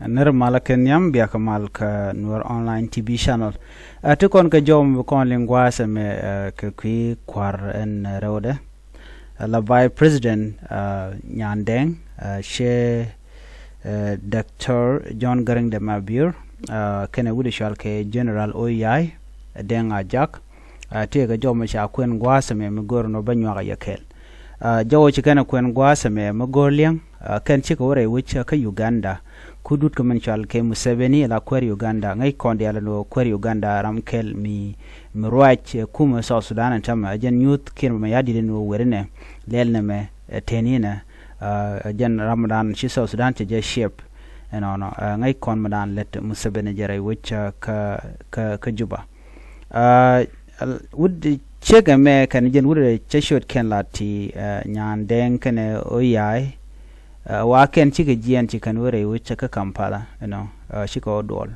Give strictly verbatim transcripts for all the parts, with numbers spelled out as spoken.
Nir malä kɛ nhiam, biakɛ mal kä Nuer Online T V channel. Ɛ ti kɔn kɛ jɔw mi bi kɔn liŋ gua̱a̱th ɛmɛ, ɛ, kɛ kui̱ kua̱r ɛn rɛwdɛ. Ɛ la Vice President, ɛ, Nyan Deng, ɛ, cɛ, ɛ, Doctor John Garang de Mabior, ɛ, kɛnɛ wut ɛ cɔal kɛ General Oyai Deng Ajak. Ɛ, tëëkɛ jɔw mi ca kuɛn gua̱a̱th ɛmɛ mi go̱o̱r nɔ bä nyuak a yɛ kɛɛl. Ɛ, jɔw ci kɛn ɛ kuɛn gua̱a̱th ɛmɛ mi go̱o̱r liɛŋ, ɛ, kɛn cikɛ wä rɛy wec kä Uganda. Ku dut kä min cɔal kɛ Museveni la kuäär Uganda, ŋäc kɔn diaal ɛn ɣöö kuäär Uganda ram kɛl mi, mi ruac, ɛ, kumɛ South Sudan ɛn tämɛ, ɛ jɛn nyuth Kiir Mayardit ɛn ɣöö weri nɛ lɛl nɛmɛ, ɛ, teni nɛ, ɛ, ɛ jɛn ram mi daan ci South Sudan cɛ jɛ ciɛp. Ɛnɔnɔ, ɛ, ŋäc kɔn mi daan lät Museveni jɛ rɛy wec, ɛ, kä, kä, kä Juba. Ɛ, wut ciek ɛmɛ kɛn jɛn wut cɛ ciöt kɛn la ti, ɛ, Nyan Deng kɛnɛ Oyai. Ɛ, wa kɛn cikɛ jiɛn ci kɛn wä rɛy wec kä Kampala, you know, ɛ, cikɛ wä duɔl.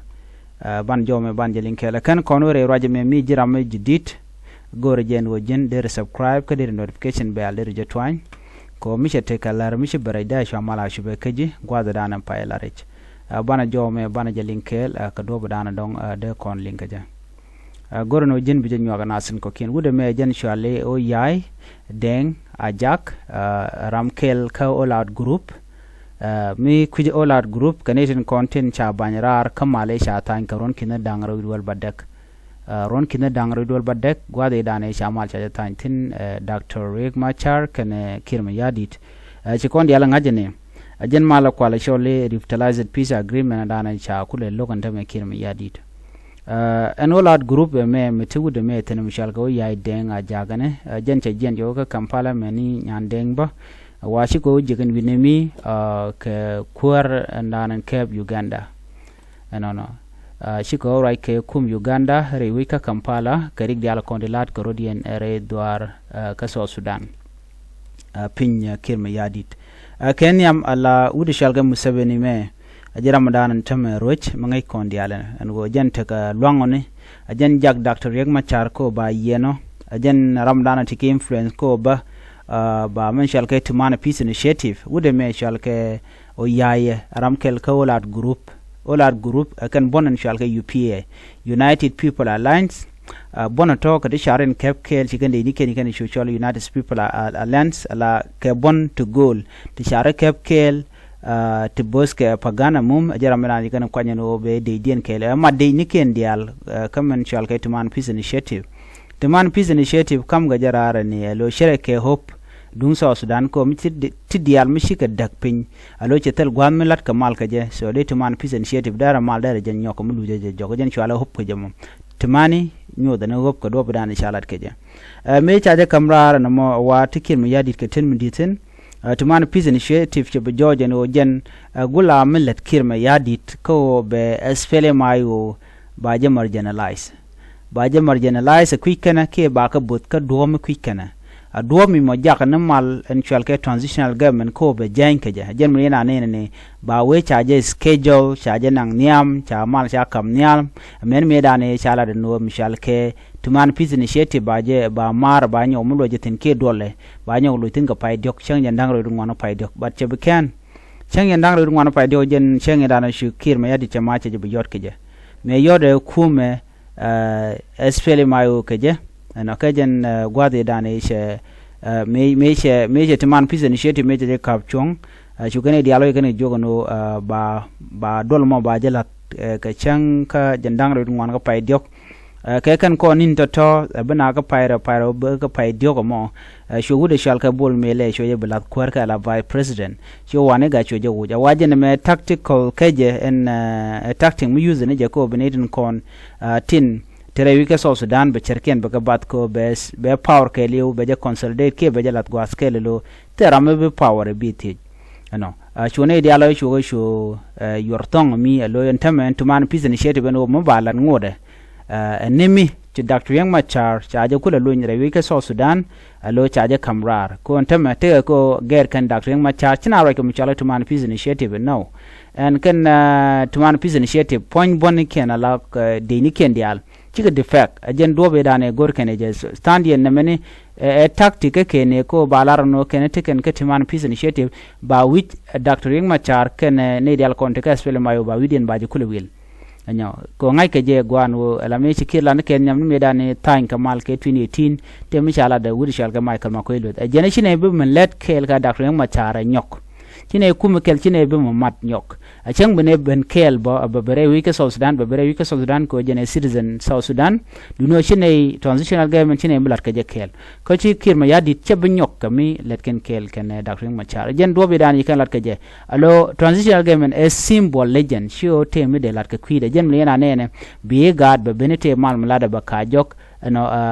Ɛ, ban jɔw mɛ ban jɛ liŋ kɛɛl. Ɛ kɛn kɔn wä rɛy ruac mɛ mi ji̱ ram mɛ ji̱ di̱t. Go̱o̱rɛ jɛn wä ji̱n derɛ subscribe kä derɛ notification bell derɛ jɛ tuany. Kɔ mi cɛ tekɛ lär mi ci bɛ rɛc dee cua mal a cupɛ kä ji̱ gua̱dhɛ daanɛ pay la rɛc. Ɛ, banɛ jɔw mɛ banɛ jɛ liŋ kɛɛl, ɛ, kɛ duɔ̱p daanɛ dɔŋ, ɛ, dee kɔn liŋ kɛ jɛ. Ɛ, go̱rɛ ni wä ji̱n bi jɛ nyuak ɛ nath tin kɔ̱kiɛn. Wut ɛmɛ jɛn cuali Oyai Deng Ajak, ɛ, ram kɛl kä All Out Group. Ɛ, mi kui̱c All Out Group kɛ ni tin kɔn tin ca bany raar kä mal i̱ ca thany kɛ ruɔ̱n ki̱n da̱ŋ rɛw duel ba dɛk. Ɛ, ruɔ̱n ki̱n da̱ŋ rɛw duel ba dɛk gua̱dhi danɛ ca mal ca jɛ thany thi̱n, ɛ, Doctor Riek Machar kɛnɛ Kiir Mayardit. Ɛ, ci kɔn diaal ŋa̱c ni. Ɛ, jɛn mal kual cɔl i̱ Revitalized Peace Agreement danɛ ca kulɛ lo̱k ɛn tämɛ Kiir Mayardit. Ɛ, ɛn All Out Group ɛmɛ mi ti wut ɛmɛ thi̱n mi cɔal kɛ Oyai Deng Ajak ɛnɛ. Ɛ, jɛn cɛ jiɛn jɔk kä Kampala mɛni Nyan Deng bä. Ɛ, wa ci kɛ wä jiɛk ɛn wi̱n ɛmi, ɛ, kɛ kuäär ɛn danɛ kɛɛp Uganda. Ɛnɔnɔ. Ɛ, cikɛ wä ruac kɛ kum Uganda rɛy wec kä Kampala kɛ rik diaal kɔn di la̱t kɛ rot yɛn ɛ rɛy dhuaar, ɛ, kä South Sudan. Ɛ, piny, ɛ, Kiir Mayardit. Ɛ, kɛ nhiam ala wut cɔal kɛ Museveni mɛ. Ɛ, ji̱ ram dan ɛn tämɛ ruec mi ŋäc kɔn diaal ɛn ɣöö jɛn tekɛ luaŋɔni. Ɛ, jɛn jak Doctor Riek Machar ko ba yiɛnɔ. Ɛ, jɛn ram dan ti kɛ influence ko ba, ɛ, ba min cɔal kɛ Tumani Peace Initiative. Wut ɛmɛ cɔal kɛ Oyai ram kɛl kä All Out Group. All Out Group, ɛ, kɛn buɔ̱n ɛn cɔal kɛ U P A, United People Alliance. Ɛ, buɔ̱n ɛ tɔ̱ kɛ ti car in kɛp kɛɛl ci kɛn dee ni kɛn kɛn cu cɔl United People A-, A-, Alliance, ala kɛ buɔ̱n ti go̱o̱l ti car in kɛp kɛɛl, ɛ, ti bo̱th kɛ Pagana Mum, ɛ, jɛ ram mi raan ci kɛn kuany ɛn ɣöö bɛ dee diɛn kɛɛl. Ɛ, mat dee ni kɛn diaal, ɛ, kä mɛn cɔal kɛ Tumani Peace Initiative. Tumani Peace Initiative kam gɛ jɛ raar ɛn ɣöö cɛrɛ kɛ hope duŋ South Sudan kɛ ɣöö mi ti di-, ti diaal mi cikɛ däk piny. A lo̱c cɛ thil gua̱a̱th mi la̱t kɛ mal kɛ jɛ. So dee Tumani Peace Initiative dɛrɛ mal dɛrɛ jɛ nyɔk kɛ mi luc jɛ jɔk jɛn cualɛ hope kɛ jɛ mɔ. Tumani nyuɔth ɛn hope kɛ duɔ̱p dan ca la̱t kɛ jɛ. Ɛ, mëë ca jɛ ka̱m raar ɛn ɛmɔ wa ti Kiir Mayardit kɛ tin mi di̱t thi̱n. Ɛ, Tumani Peace Initiative cɛ bi jɔɔc ɛn ɣöö jɛn, ɛ, gula mi lät Kiir Mayardit kä ɣöö bɛ S P L M I O ba jɛ marginalize. Ba jɛ marginalize kui̱c kɛnɛ kiɛ ba kɛ bo̱th kä duɔ̱ɔ̱p mi kui̱c kɛnɛ. A duɔ̱ɔ̱p mi mɔ jakä ni mal ɛn cual kɛ transitional government ko bɛ jɛny kɛ jɛ. Jɛn mi ni na nɛn ni ba wee ca jɛ schedule, ca jɛ naŋ nhiam, ca mal ca kam nhiam. Mɛn mi dan ca lat ni wä mi cual kɛ Tumani Peace Initiative ba jɛ ba mar ba nyɔk mi luɔc jɛ thin kiɛ duɔlɛ. Ba nyɔk luɔc thin kɛ pay diɔk, cäŋ jɛ da̱ŋ rɛw ŋuan pay diɔk. But cɛ bi kɛn. Cäŋ jɛ da̱ŋ rɛw ŋuan pay diɔk jɛn cäŋ jɛ dan cu Kiir Mayardit cɛ ma cɛ jɛ bi yɔt kɛ jɛ. Mɛ yɔt ɛ kumɛ, ɛ, S P L M I O kɛ jɛ. Ɛnɔ kɛ jɛn, ɛ, gua̱th i̱ dan i̱ cɛ, ɛ, mëë, mëë cɛ, mëë cɛ Tumani Peace Initiative mëë cɛ jɛ kap cuɔ̱ŋ. Ɛ, cu kɛn i̱ diaal wä kɛn i̱ juɔk ɛn ɣöö, ɛ, ba, ba duɔl mɔ ba jɛ la̱th, ɛ, kɛ cäŋ kä jɛn da̱ŋ rɛw ŋuan kä pay diɔk. Ɛ, kɛ kɛn kɔn ni̱n tɔ̱tɔ̱, ɛ, bi na kä pay rɛw, pay rɛw, bi kä pay diɔk ɛmɔ. Ɛ, cu wut ɛ cual kɛ Bol Mel ɛ cu jɛ bi la̱th kuäär kɛ la Vice President. Cu wani gak cu jɛ wuc. A wa jɛn ɛmɛ tactical kɛ jɛ ɛn, ɛ, tactic mi use ni jɛ kɛ ɣöö bi ni tin kɔn, ɛ, tin te rɛy wi̱c kɛ South Sudan bɛ cärkiɛn bɛ kɛ bath kɛ ɣöö bɛ, bɛ power kɛɛliw bɛ jɛ consolidate kiɛ bɛ jɛ lath gua̱a̱th kɛɛliw. Thil ram mi bi power ɛ bi thiec. Ɛnɔ. Ɛ, cu ni diaal ɔ cu kɛ cu, ɛ, yuɔr thɔŋ mi ɛ lo̱c ɛn tämɛ ɛn Tumani Peace Initiative ɛn ɣöö mi ba lat ŋotdɛ. Ɛ, ɛn ni mi ci Doctor Riek Machar ca jɛ kulɛ luny rɛy wi̱c kɛ South Sudan, ɛ lo̱c ca jɛ ka̱m raar. Kɛ ɣöö ɛn tämɛ tekɛ kɛ ɣöö gɛɛr kɛn Doctor Riek Machar ci na ruac kɛ mi cɔal i̱ Tumani Peace Initiative ɛn nɔ. Ɛn kɛn, ɛ, Tumani Peace Initiative puɔ̱ny buɔ̱nikiɛn ala, ɛ, dëcnikiɛn diaal. cikɛ defect. Ɛ jɛn duɔ̱ɔ̱p i̱ da̱a̱n ɛ go̱r kɛn ɛ jɛ stand yɛn nɛmɛni ɛ tactic kä kɛn ɛ ko ba lar nɔ kɛn ɛ ti kɛn kä ti man peace initiative ba wi̱c Doctor Riek Machar kɛn ɛ ni dial kɔn ti kä SPLM-IO ba wi̱c diɛn ba jɛ kulɛ wil. Ɛnyɔ kɛ ŋa̱ckɛ jɛ gua̱a̱n ɣöö ɛla mi ci Kiir lan kɛ nhiam ni mëëdan ni tha̱a̱ny kɛ mal kɛ twenty eighteen tëë mi ca lat ɛ wut cɔal kɛ Michael Makuei Lueth. Ɛ jɛn ci nɛ bi mi lɛt kɛɛl kɛ Doctor Riek Machar ɛ nyɔk. Ci nɛ kum kɛl ci nɛ bi mi mat nyɔk. Ɛ cäŋ bi nɛ ben kɛɛl bä ɛ bɛ bɛ rɛy wi̱c kä South Sudan, bɛ bɛ rɛy wi̱c kä South Sudan kɛ ɣöö jɛn ɛ citizen South Sudan. Duundɛ ɣöö ci nɛ transitional government ci nɛ bi lat kɛ jɛ kɛɛl. Kä ci Kiir Mayardit cɛ bi nyɔk kɛ mi lɛt kɛn kɛɛl kɛn ɛ Doctor Riek Machar. Ɛ jɛn duɔ̱ɔ̱p i̱ da̱a̱n ci kɛn lat kɛ jɛ. Alo, transitional government ɛ symbol legend ci ɣöö tëë mi dee lat kɛ kui̱dɛ jɛn mi liɛn anɛɛnɛ. Bi i̱ gaat bɛ ben i̱ tëë mal mi latdɛ bɛ ka̱a̱c jɔk ɛnɔ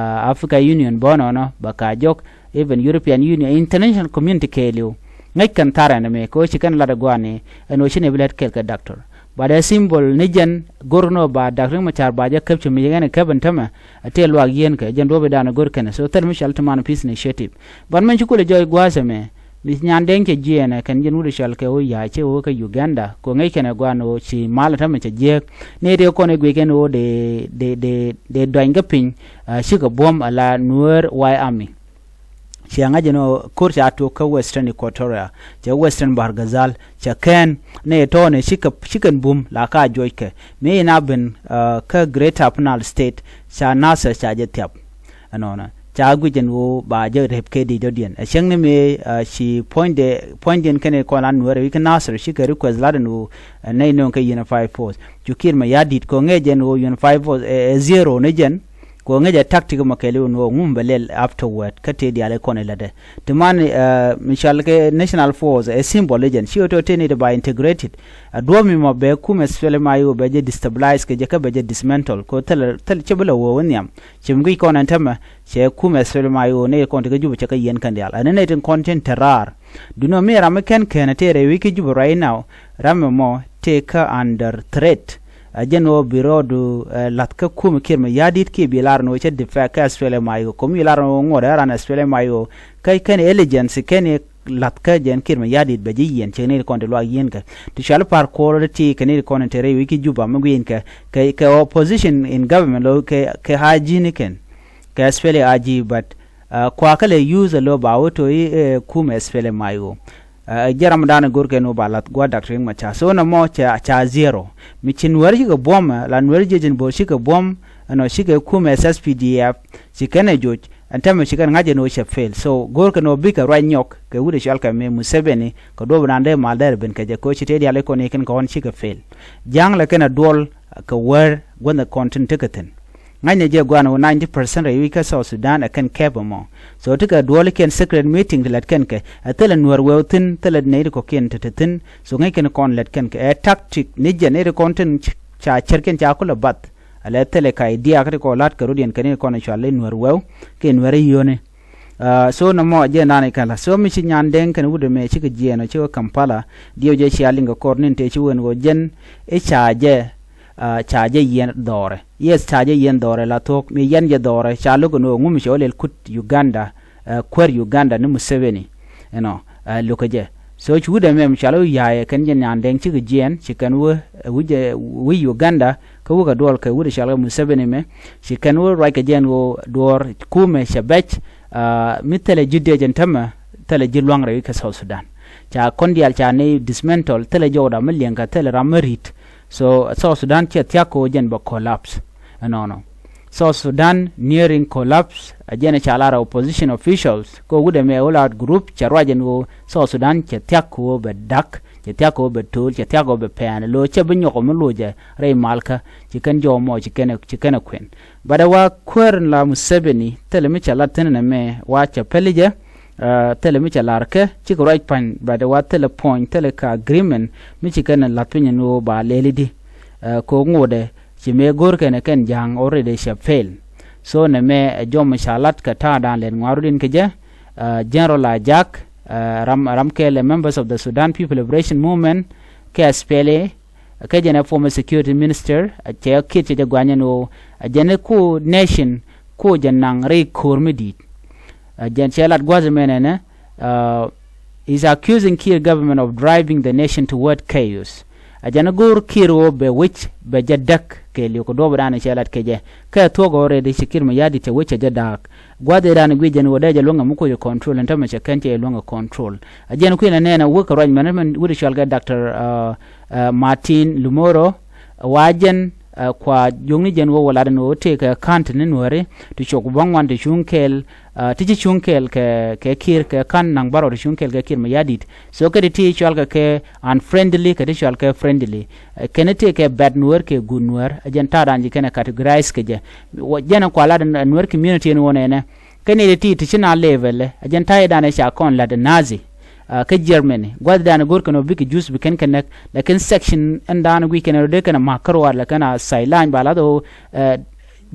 Africa Union bä nɔnɔ bɛ ka̱a̱c jɔk, even European Union, international community kɛɛliw. Ŋäc kɛn tha̱r ɛn ɛmɛ kɛ ɣöö ci kɛn latdɛ gua̱a̱ni ɛn ɣöö ci nɛ bi lät kɛl kɛ doctor. But ɛ symbol ni jɛn go̱r nɔ ba Doctor Riek Machar ba jɛ käp ci mi jɛ kɛn ɛ käp ɛn tämɛ. Ɛ tëë luaak yieen kɛ jɛn duɔ̱ɔ̱p i̱ da̱a̱n ɛ go̱r kɛn ɛ so thil mi cɔal ti man peace initiative. But mɛn ci kulɛ jɔɔc gua̱a̱th ɛmɛ. Mi nyan dee cɛ jiɛɛnɛ kɛn jɛn wut cɔal kɛ ɣöö ya̱a̱ cɛ ɣöö kä Uganda kɛ ŋäc kɛn ɛ gua̱a̱n ɣöö ci mal ɛ tämɛ cɛ jiääk. Ni tëë kɔn ɛ guic kɛn ɣöö dee dee dee dee duany kä piny. Cikɛ buɔ̱m ala Nuer White Army. Ciɛ ŋa̱c ɛn ɣöö ko̱r ca tuɔɔk kä Western Equatoria cɛ Western Bahr el Ghazal cɛ kɛn ni tɔɔnɛ cikɛ cikɛn bum la ka juɔckɛ. Mi in a ben kä Greater Upper Nile State ca Nasir ca jɛ thiap. Ɛnɔnɔ ca guic ɛn ɣöö ba jɛ rep kɛ di̱i̱t dɔ̱diɛn ɛ cäŋ ni mëë ci puɔ̱nydɛ puɔ̱nydiɛn kɛn kɔn la Nuɛɛr wi̱c kä Nasir cikɛ request lat ɛn ɣöö nɛy nööŋ kɛ Unified Force cu Kiir Mayardit kɛ ŋɛc ɛn ɣöö Unified Force ɛ zero ni jɛn. Kɛ ŋäc ɛ tactic mɔ kɛɛliw ɛn ɣöö ŋum bɛ lɛl afterward kä tëë diaal i̱ kɔn i̱ lätdɛ. Ti man mi cɔal kɛ National Force ɛ symbol i̱ jɛn ci ɣöö tɔ̱ tëë ni ti ba integrated. Ɛ duɔ̱ɔ̱p mi mɔ bɛ kum SPLM-IO bɛ jɛ destabilize kɛ jɛ kä bɛ jɛ dismantle kɛ ɣöö thilɛ thilɛ cɛ bi lɛ wee wä nhiam. Ci mi guic kɔn ɛn tämɛ cɛ kum SPLM-IO ni kɔn ti kä Jubɛ cɛ kä yieen kɛn diaal ɛn ni nɛy tin kɔn tin te raar. Duundɛ mi ram mi kɛn kɛn ɛ tëë rɛy wi̱c kä Jubɛ right now. Ram ɛmɔ tëë kä under threat. Ɛ jɛn ɣöö bi rɔɔdu lath kä kum Kiir Mayardit kiɛ bi lar ni ɣöö cɛ defect kä SPLM-IO kɛ mi lar ni ɣöö ŋuɔ̱t ɛ ran SPLM-IO. Kä kɛn allegiance kɛn i̱ lath kä jɛn Kiir Mayardit bɛ ji̱ yiɛn cɛ ni kɔn ti luaak yieen kɛ ti cɔal i̱ par kuɔɔr ti kɛ ni kɔn ti rɛy wi̱c kä Jubɛ mi gui̱i̱n kɛ kɛ opposition in government lo kɛ kɛ IG ni kɛn. Kɛ SPLA IG but kuakä lɛ use alo ba wä to̱ i̱ kum SPLM-IO. Jɛ ram dan go̱r kɛn wä ba lath gua̱ Doctor Riek Machar so nɔmɔ ca ca zero. Mi ci Nuɛr cikɛ buɔ̱m la Nuɛr jiec in bo̱o̱r cikɛ buɔ̱m. Ɛnɔ cikɛ kum SSPDF ci kɛn ɛ joc. Ɛn tɛmɛ ci kɛn ŋa̱c ɛn wä cɛ fail so go̱r kɛn wä bikɛ ruac nyɔk kɛ wut ɛ cɔal kɛ mi Museveni kɛ duɔ̱p dan dee mal dɛr ben kɛ jɛ koci tëë diaal ikɔn i̱ kɛn kɛ ɣɔn cikɛ fail. Ja̱a̱ŋ lɛ kɛn ɛ duɔl kɛ wäär guänh ɛ kɔn tin tekɛ thi̱n. Ŋa̱cnɛ jɛ gua̱a̱n wä ninety percent rɛy wi̱c kä South Sudan ɛ kɛn kɛp ɛmɔ. So ti kɛ duɔlikiɛn secret meeting ti lät kɛn kɛ ɛ thilɛ Nuɛr wɛw thi̱n thilɛ nɛy ti kɔ̱kiɛn te te thi̱n. So ŋäc kɛn kɔn lät kɛn kɛ ɛ tactic ni jɛn iti kɔn tin ca cärkiɛn ca kulɛ bath. Ɛ lɛ thilɛ ka idea kä ti kɔn la̱t kɛ rut yɛn kɛn i̱ kɔn ɛ cual i̱ Nuɛr wɛw kiɛ Nuɛr i̱ yio̱ni. So nɔmɔ jɛ naan i̱ kɛn la so mi ci nyan dɛŋ kɛn wut ɛmɛ cikɛ jiɛɛn ɔ cikɛ Kampala. Diɛw jɛ cia liŋ kɛ kɔr ni̱n tëë ci wen ɣöö jɛn i̱ ca jɛ ca jɛ yiɛn dhɔrɛ. Yes ca jɛ yiɛn dhɔrɛ la thuɔ̱k mi yiɛn jɛ dhɔrɛ ca lo̱k ɛn ɣöö ŋum cɛ wä lɛl kut Uganda. Kuäär Uganda ni Museveni. Ɛnɔ lo̱kɛ jɛ. So ci wut ɛmɛ mi ca lo̱k ya̱a̱yɛ kɛn jɛ nyan dɛŋ cikɛ jiɛɛn ci kɛn wä wi̱c Uganda. Kä wä kɛ duɔl kɛ wut ɛ ca lo̱k Museveni mɛ ci kɛn wä ruac kɛ jɛ ɛn ɣöö duɔɔr kumɛ cɛ bɛc. Mi thilɛ ji̱ diec ɛn tämɛ thilɛ ji̱ lua̱ŋ rɛy kɛ South Sudan. Ca kɔn diaal ca ni dismantle thilɛ jɔwda mi liɛŋkɛ thilɛ ram mi ri̱t. So South Sudan cɛ thia̱k kɛ ɣöö jɛn bɛ collapse. Ɛnɔnɔ South Sudan nearing collapse. Ɛ jɛn ca lar opposition officials kɛ ɣöö wut ɛmɛ all out group cɛ ruac ɛn ɣöö South Sudan cɛ thia̱k kɛ ɣöö bɛ da̱k cɛ thia̱k kɛ ɣöö bɛ to̱o̱l cɛ thia̱k kɛ ɣöö bɛ pɛ̈ɛ̈n lo̱o̱ cɛ bi nyɔk ɔ mi lo̱cɛ rɛy malkä. Ci kɛn jɔw mɔ ci kɛn ci kɛn ɛ kuën. But ɛ wa kuäär in la Museveni thilɛ mi cɛ lat thi̱n ɛn ɛmɛ wa cɛ päli jɛ. Thilɛ mi cɛ lar kɛ cikɛ ruac pa̱ny but wa thilɛ puɔ̱ny thilɛ kɛ agreement mi ci kɛn la̱th piny ɛn ɣöö ba lɛli di. Kɛ ŋotdɛ ci mëë go̱o̱r kɛn ɛ kɛn ja̱a̱ŋ already cɛ fail. So nɛ mɛ ɛ jɔm ca lat kɛ ta̱a̱ da̱a̱n lɛt ŋua̱r rut in kɛ jɛ. General Ajak ram ram kɛɛl ɛ members of the Sudan People Liberation Movement kɛ SPLA. Kɛ jɛn ɛ former security minister cɛ kiet cɛ jɛ guany ɛn ɣöö ɛ jɛn ɛ ku nation ku jɛ naŋ rɛy ko̱o̱r mi di̱i̱t. Ɛ jɛn cɛ lat gua̱th mɛn ɛnɛ is accusing Kiir government of driving the nation toward chaos. A jɛn a go̱o̱r Kiir ɣöö bɛ wec bɛ jɛ däk kɛɛliw kɛ duɔ̱ɔ̱p dan cɛ lat kɛ jɛ. Kɛ thuɔ̱k ɣöö rɛy di ci Kiir Mayardit cɛ wec cɛ jɛ da̱a̱k. Gua̱th ëëdan guic jɛn ɣöö dee jɛ luäŋ ɛmɛ kuc control ɛn tämɛ cɛ kɛn cɛ jɛ luäŋ ɛ control. A jɛn kui̱n ɛ nɛɛn ɛ wek kɛ ruac mɛn mɛn wut cɔal kɛ Doctor Martin Lumoro. Wa jɛn kua juɔ̱ŋni jɛn ɣöö wä lat ɛn ɣöö tëëkɛ ka̱n te ni Nuääri ti cok bäŋuan ti cuŋ kɛɛl ti ci cuŋ kɛɛl kɛ kɛ Kiir kɛ ka̱n naŋ bärɔw ti cuŋ kɛɛl kɛ Kiir Mayardit. So kɛ ti ti cɔal kɛ kɛ unfriendly kɛ ti cɔal kɛ friendly. Kɛn ti kɛ bad Nuäär kɛ good Nuäär a jɛn ta̱a̱dan ji̱ kɛn ɛ categorize kɛ jɛ. Jɛn ɛ kua lat ɛ Nuäär community ɛn ɣöö nɛnɛ kɛn ti ti ti ci na level ɛ a jɛn ta̱a̱dan ɛ ca kɔn lat ɛ Nazi. Kä Germany gua̱thdan go̱r kɛn ɔ bikɛ Jews bi kɛn kɛ näk. Lakin section ɛn dan guic kɛn ɛ rɔ dee kɛn ɛ ma̱k kä ruaar lakin a say lany ba lath ɔ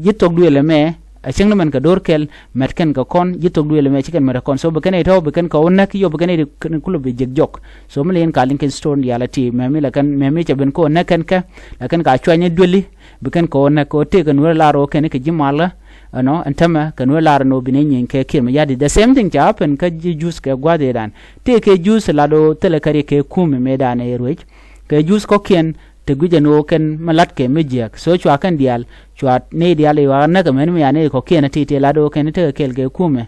ji̱ thok duël ɛmɛ. A cäŋ ni mɛn kɛ do̱r kɛl mɛt kɛn kɛ kɔn ji̱ thok duël ɛmɛ ci kɛn mɛt kɛ kɔn so bi kɛn ɛ tɔ̱ bi kɛn kɛ ɔ näk yop bi kɛn ɛ kulɛ bi jek jɔk. So mi lɛ yɛn ka Lincoln Stone diaal a ti mɛmi lakin mɛmi cɛ ben kɛ ɔ näk kɛn kɛ. Lakin ka cuany ɛ duëli bi kɛn kɛ ɔ näk kɛ ɔ tëëkɛ Nuäär lar ɔ kɛn kɛ ji̱ malä. Ɛnɔ ɛn tämɛ kɛ Nuäär lar ɛn ɔ bi ni nyieny kɛ Kiir Mayardit the same thing ca happen kä ji̱ Jews kɛ gua̱th ëëdan. Tëëkɛ Jews lat ɔ thilɛ kä ri kɛ kum mëëdan ɛ ruec kɛ Jews kɔ̱kiɛn. Te guic ɛn ɣöö kɛn mi la̱tkɛ mi jiääk so cua kɛn diaal cua nɛy diaal i̱ ɣa̱k näk ɛmɛn mi ya nɛy kɔ̱kiɛn ɛ ti̱ti̱ la̱t ɣöö kɛn tekɛ kɛɛl kɛ kumɛ.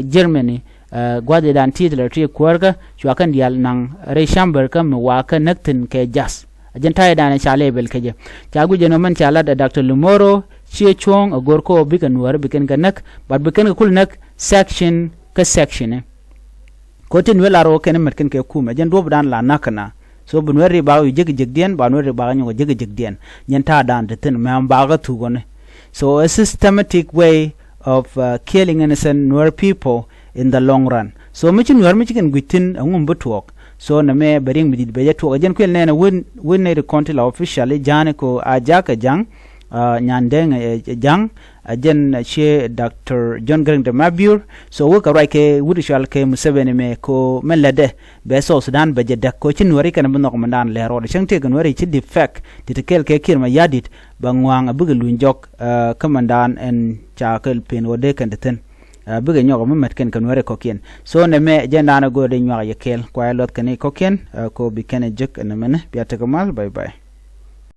Germany gua̱th ëëdan ti̱ti̱ lɛ ti kuäärkä cua kɛn diaal naŋ rɛy chamber kä mi wakä näk thi̱n kɛ jath. A jɛn ta̱ydan ca level kɛ jɛ ca guic ɛn ɣöö mɛn ca la̱t ɛ Doctor Lumoro ciɛ cuɔ̱ɔ̱ŋ ɛ go̱r kä ɣöö bikɛ Nuääri bi kɛn kɛ näk but bi kɛn kɛ kul näk section kä section ɛ. Kɛ ɣöö ti Nuäär lar ɣöö kɛn mɛt kɛn kɛ kumɛ jɛn duɔ̱ɔ̱pdan la näk kɛn a. So bi Nuäär ri bakä yu jek jekdiɛn ba Nuäär ri bakä nyɔk jek jekdiɛn. Nyɛn ta̱a̱dan ti thi̱n mɛ bakä thuk ɣɔni. So a systematic way of killing innocent Nuer people in the long run. So mi ci Nuäär mi ci kɛn gui̱c thi̱n ɛŋu mi bi tuɔɔk. So nɛmɛ bɛ riŋ mi di̱t bɛ jɛ tuɔɔk ɛ jɛn kuël nɛɛnɛ win nɛy ri kɔn ti la officially ja̱a̱ni ko a jakä ja̱ŋ. Nyan Deng ɛ ja̱ŋ. A jɛn ciɛ Doctor John Garang de Mabior. So wek kɛ ruac kɛ wut cɔal kɛ Museveni mɛ ko mɛn lätdɛ bɛ South Sudan bɛ jɛ däk ko ci Nuääri kɛn bi nhɔk mɛndan lɛ rɔɔd cäŋ tëëkɛ Nuääri ci defect ti ti kɛɛl kɛ Kiir Mayardit bɛ ŋua̱a̱ŋ a bikɛ luny jɔk. Kä mɛndan ɛn ca kɛ pen ɣöö dee kɛn ti thi̱n bikɛ nyɔk mi mɛt kɛn kɛ Nuääri kɔ̱kiɛn. So nɛmɛ jɛndan a go̱o̱r dee nyuak yɛ kɛɛl kuayɛ luɔth kɛn i̱ kɔ̱kiɛn. Ko bi kɛn ɛ jek ɛn ɛmɛni bia tekɛ mal bye bye.